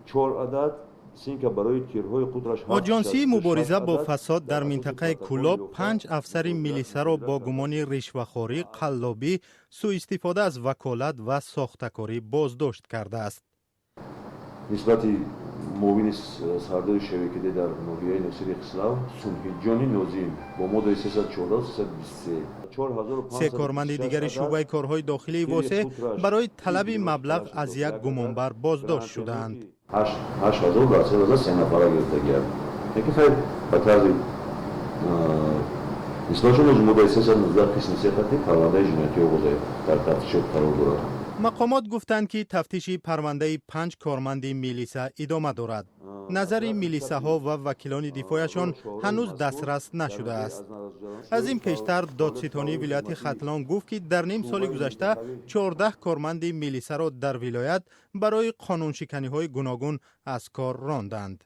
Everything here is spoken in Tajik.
Чор адад синка барои тирҳои қутраш. Оҷонсии мубориза бо фасод дар минтақаи Кӯлоб панҷ афсари милисаро бо гумони ришвахорӣ, қаллобӣ, сӯистифода аз ваколат ва сохтакорӣ боздошт кардааст. Нисбати муовини сардори ШВКД дар ноҳияи Носири Хисрав Субҳиҷони Нозим бо моддаи 314, 323. Се корманди дигари шӯъбаи корҳои дохилии Восеъ барои талаби маблағ аз як гумонбар боздошт шудаанд. 8000 дар се нафара гирифтагианд, лекин хайр, ба тарзи нисбатшон моддаи 319 қисми се хати парвандаи ҷиноятӣ оғоза дар тафтишот қарор дорад. Мақомот гуфтанд, ки тафтиши парвандаи панҷ корманди милиса идома дорад. Назари милисаҳо ва вакилони дифояшон ҳанӯз дастрас нашудааст. Аз ин пештар додситонии вилояти Хатлон гуфт, ки дар ним соли гузашта 14 корманди милисаро дар вилоят барои қонуншиканиҳои гуногун аз кор ронданд.